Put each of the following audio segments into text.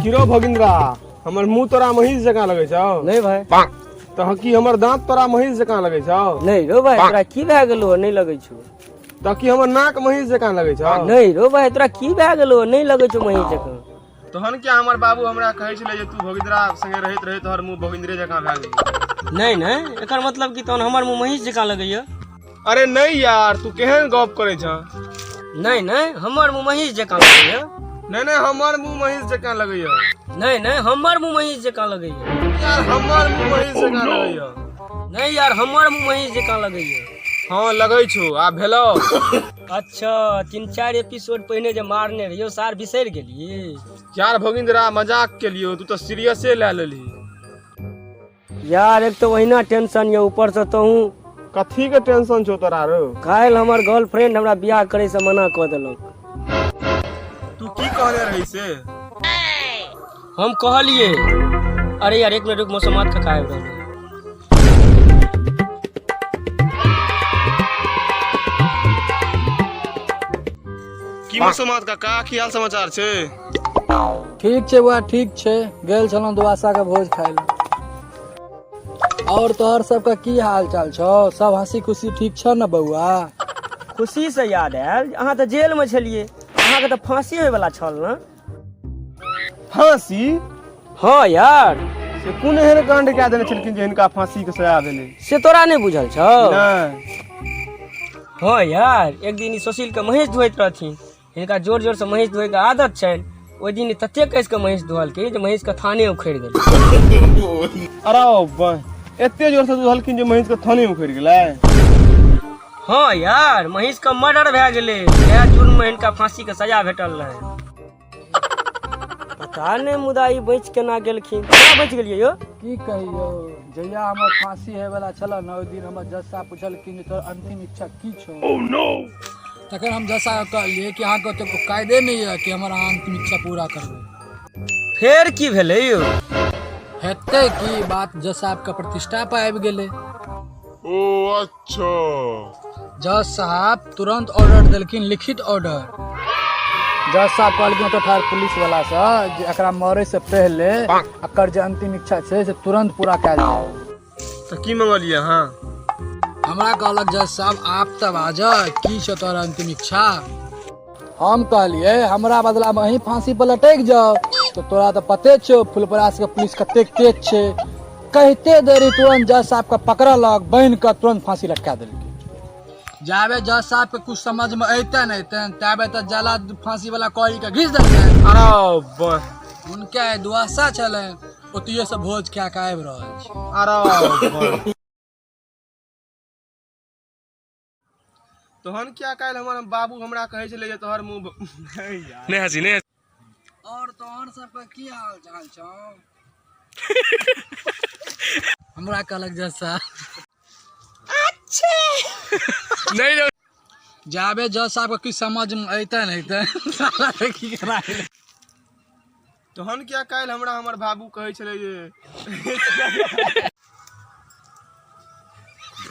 की रौ भगिंद्रा, हमर मुंह तोरा महीष जकाँ लगै छौ? नहीं भाई। तऽ की हमर दांत तोरा महीष जकाँ लगै छौ? नहीं रो भाई, तोरा की भए गेलो? नहीं लगै छौ। तऽ की हमर नाक महीष जकाँ लगै छौ? नहीं रो भाई, तोरा की भए गेलो? नहीं लगै छौ महीष जकाँ। तहन क्या हमर बाबू हमरा कहै छलै जे तू भगिंद्रा संगे रहैत रहैत तोहर मुंह भगिंद्रे जकाँ भए गेल। नहीं नहीं, एकर मतलब की तहन हमर मुंह महीष जकाँ लगैया? अरे नहीं यार, तू केहन गप करै छह? नहीं नहीं, हमर मुंह महीष जकाँ लगैया। नहीं नहीं, हमर मुंह महीष जकाँ लगैया। नहीं नहीं, हमर मुंह महीष जकाँ लगैया। यार हमर मुंह महीष जकाँ लगैया। नहीं यार, हमर मुंह महीष जकाँ लगैया। हाँ लगै छौ, आब भेलौ। अच्छा, 3-4 एपिसोड पहिने जे मारने रहियो सार बिसरि गेली? यार भगिंद्रा, मजाक के लियो, तू तऽ सीरियसे लए लेलही। यार एक तो ओहिना टेंशन ये, ऊपर से तहूँ। कथी के टेंशन छौ तोरा रो? काल्हि हमर गर्लफ्रेंड हमरा बियाह करे से मना कऽ देलक। तू की कहने रही से? हम कहलिए, अरे यार एक मिनट रुक, मौसम मात खका आबि रहल। की मौसम काका, की हाल समाचार छै? ठीक छै बौआ, ठीक छै। गेल छलहुँ दुआसा के भोज खाय लए। और तोहर सबके की हाल चाल छौ? सब हंसी खुशी ठीक छौ ने बौआ? खुशी से याद आयल, अहाँ तऽ जेल में छलियै, अहाँके तऽ फांसी होय वाला छल ने? फांसी? हाँ यार। से कोन एहन कांड कए देने छलखिन जे हिनका फांसी के सजा भेलै? से तोरा नहि बुझल छौ? नहि। हाँ यार, एक दिन ई सुशील के महींष धोइत रहथिन, हिनका जोर जोर से महींष धोए के आदत छनि। ओहि दिन तते कसि के महींष धोलखिन जे महींष के थाने उखड़ि गेलै। अरे बा, एते जोर से धोलखिन जे महींष के थाने उखड़ि गेलै? हाँ यार, महींष के मर्डर भए गेलै, इएह जुर्म में हिनका फांसी के सजा भेटल रहै। पता नहि मुदा ई बचि केना गेलखिन, केना बचि गेलियै यौ? की कहियौ, जहिया हमर फांसी होय वाला छल ने, ओहि दिन हमर जज साहब पुछलखिन जे तोहर अंतिम इच्छा की छौ? तखन हम जज साहब कहलियै कि अहाँके ओते कायदे नहि यऽ कि हमर अहाँ अंतिम इच्छा पूरा करबै। फेर की भेलै यौ? हेतै की बात, जज साहब के प्रतिष्ठा पर आबि गेलै। ओ अच्छा। जज साहब तुरंत ऑर्डर देलखिन, लिखित ऑर्डर। जज साहब कहलखिन ओतऽ ठाढ़ पुलिस वाला से जे एकरा मरे से पहले एकर जे अंतिम इच्छा छै से तुरंत पूरा कयल जाय। तऽ की मंगलियै अहाँ? हमरा कहलक जज साहब, आप तब आ जा, की छौ तोहर अंतिम इच्छा? हम कहलियै हमरा बदला में अहीं फांसी पर लटकि जाओ। तो तोरा तऽ पते छौ फुलपरास के पुलिस कतेक तेज छै। कहिते देरी तुरंत जज साहब के पकड़लक, बान्हि कऽ तुरंत फांसी लटका देलकै। जाबे जज साहब के कुछ समझ में अयते नहि ताबे तऽ जाला फांसी वाला कड़ी के घीच देलकै। अरे बा, हुनके आइ दुआसा छलै, ओतहिए से भोज खा कऽ आबि रहल छै। अरे बा। तहन क्या काल्हि हमर बाबू हमरा कहै छलै जे तोहर मुंह नहीं हंसी नहीं। और तोहर सबके की हाल चाल छौ? हमरा कहलक जज साहब नहीं नहीं। जाबे जज साहब के किछु समझ में अयते नहि साला की करा गेलै। तहन क्या काल्हि हमरा हमर बाबू कहै छलै जे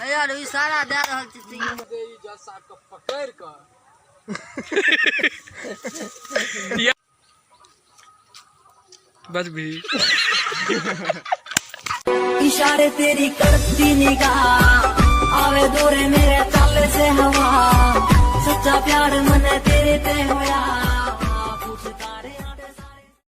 यार इशारा दए रहल छी। ई जज साहब के पकड़ि कऽ बस भी इशारे तेरी करती निगाह आवे दौरे मेरे चल से हवा, सच्चा प्यार मन तेरे ते होया।